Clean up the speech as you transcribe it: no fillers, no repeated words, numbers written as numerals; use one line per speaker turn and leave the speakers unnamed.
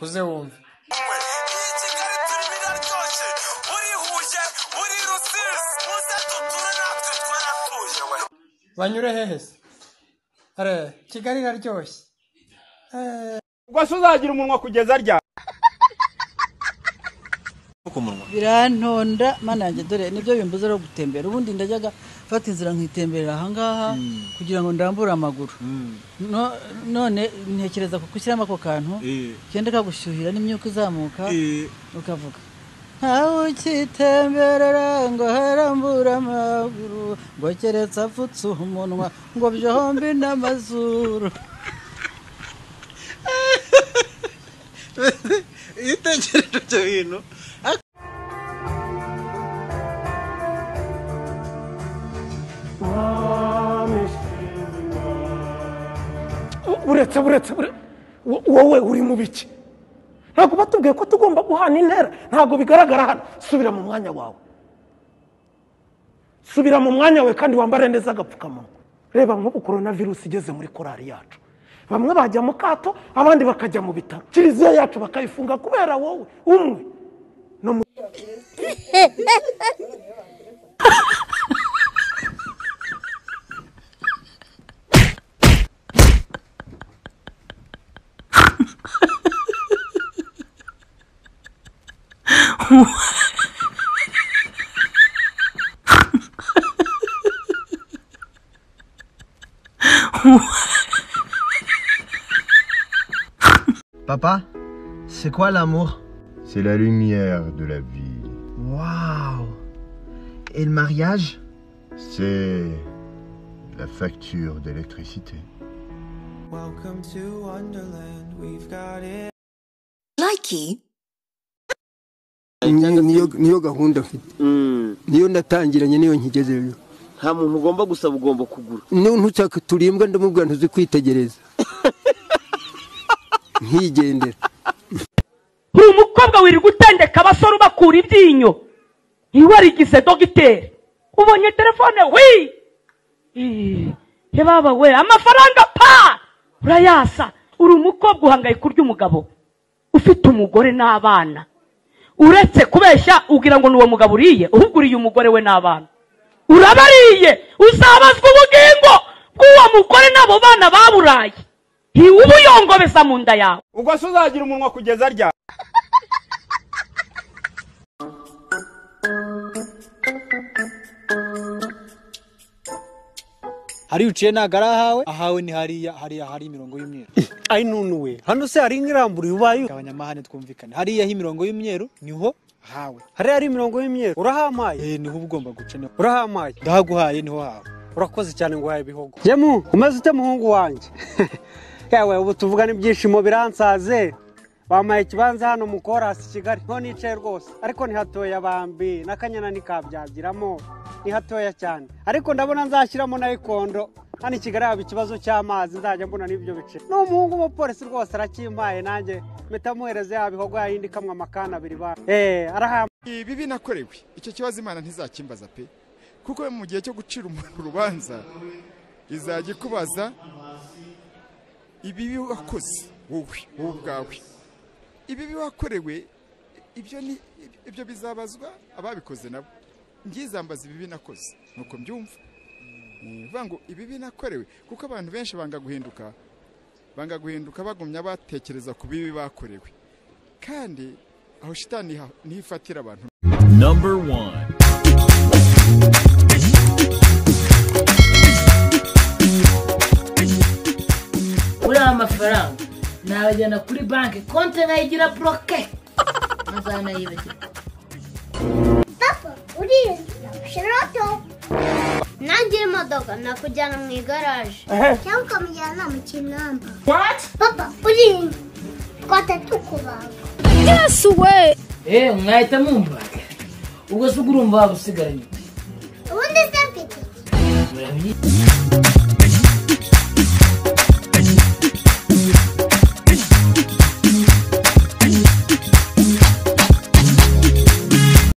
Uze wumve. Banyure hehe se? Are Kigali iraryoshye.
Ubwo se uzagira umunwa kugeza rya?
Birantonda mana yanjye, dore nibyo bimbuza rero gutembera. Ubundi ndajyaga mfata inzira nkitemberera ahangaha kugira ngo ndambure amaguru. None ntekereza ku gushyiramo ako kantu kenda kagushyuhira n'imyuka izamuka ukavuga ntawe ukitemberera ngo harambure amaguru, ngo keretse apfutse umunwa ngo byombi n'amazuru.
Iyo utekereje ibyo bintu.
Buretse wowe uri mu biki? Ntabwo batubwiye ko tugomba guhana intera, ntabwo bigaragara hano. Subira mu mwanya wawe, subira mu mwanya wawe kandi wambare neza agapfukamunwa. Reba nk'ubu korona virusi igeze muri korari yacu, bamwe bajya mu kato abandi bakajya mu bitaro, kiliziya yacu bakayifunga kubera wowe umwe. No
Papa, c'est quoi l'amour?
C'est la lumière de la vie.
Waouh! Et le mariage?
C'est la facture d'électricité.
Welcome to Wonderland, we've got it.
Likey.
Niyo gahunda mfite. Niyo natangiranye niyo nkigezeyo.
Nta muntu ugomba gusaba, ugomba kugura.
Niyo ntushaka turimbwa ndamubwira ntuzi kwitegereza. Nkigendera.
Uri umukobwa wirirwa utendeka abasore ubakura ibyinyo. Iwarigize dogiteri. Ubonye telefone wi. He baba we, amafaranga pa! Urayasa. Uri umukobwa uhangayika urya umugabo. Ufite umugore n'abana. Uretse kubeshya ugira ngo nuwo mugabo uriye, ahubwo uriye umugore we n'abana. Urabariye, uzabazwa ubugingo bw'uwo mugore n'abo bana baburaye. Ntiwubuyongobeza mu nda yawe.
Ubwo se uzagira umunwa kugeza rya?
Hari uciye ntago ari ahawe, ahawe ni hariya, hariya hari imirongo y'umweru.
Ai nunuwe, hano se hari ingiramburi ubaye?
Abanyamahane twumvikane. Hariya imirongo y'umweru niho hawe.
Hariya hari imirongo y'umweru, urahampaye?
Niho ugomba guca.
Urahampaye?
Ndahaguhaye niho hawe.
Urakoze cyane ngo uhaye bihogo. Yemu, umaze ute muhungu wanjye? Yawe ubu tuvugana ibyishimo biransaze. Bampaye ikibanza hano mu Korasi Kigali. Nko nicaye rwose, ariko ni hatoya bambi, n'akanyana nikabyagiramo. Ni hatoya cyane. Ariko ndabona nzashyiramo na ikondo. Hano i Kigali haba ikibazo cy'amazi, nzajya mbona n'ibyo bice. N'umuhungu w'umupolisi rwose arakimpaye nanjye mpita muhereza ya bihogo yindi kamwe amakana abiri ba. Araha.
Ibibi nakorewe. Icyo kibazo Imana ntizakimbaza pe. Kuko mu gihe cyo gucira umuntu urubanza izajya ikubaza ibibi wakoze wowe ubwawe. Ibibi wakorewe ibyo ni ibyo bizabazwa ababikoze nabo. Ngizambaza ibibi nakoze nuko mbyumva. Nivuga ngo ibibi nakorewe kuko abantu benshi banga guhinduka bagumya batekereza ku bibi bakorewe. Kandi aho shitani nifatira abantu.
Number 1.
Uriya amafaranga nabajyana kuri banki konti nkayigira bloke nkazanayibagirwa.
Papa uriye shiroto nanjye imodoka nakujyana mu igaraje cyangwa ukamujyana mu kinamba. Papa uriye twata tukubaga.
Yesu we mwahita mumbaga ubwo se urumva waba usigaranye
ubundi se mfite
iki?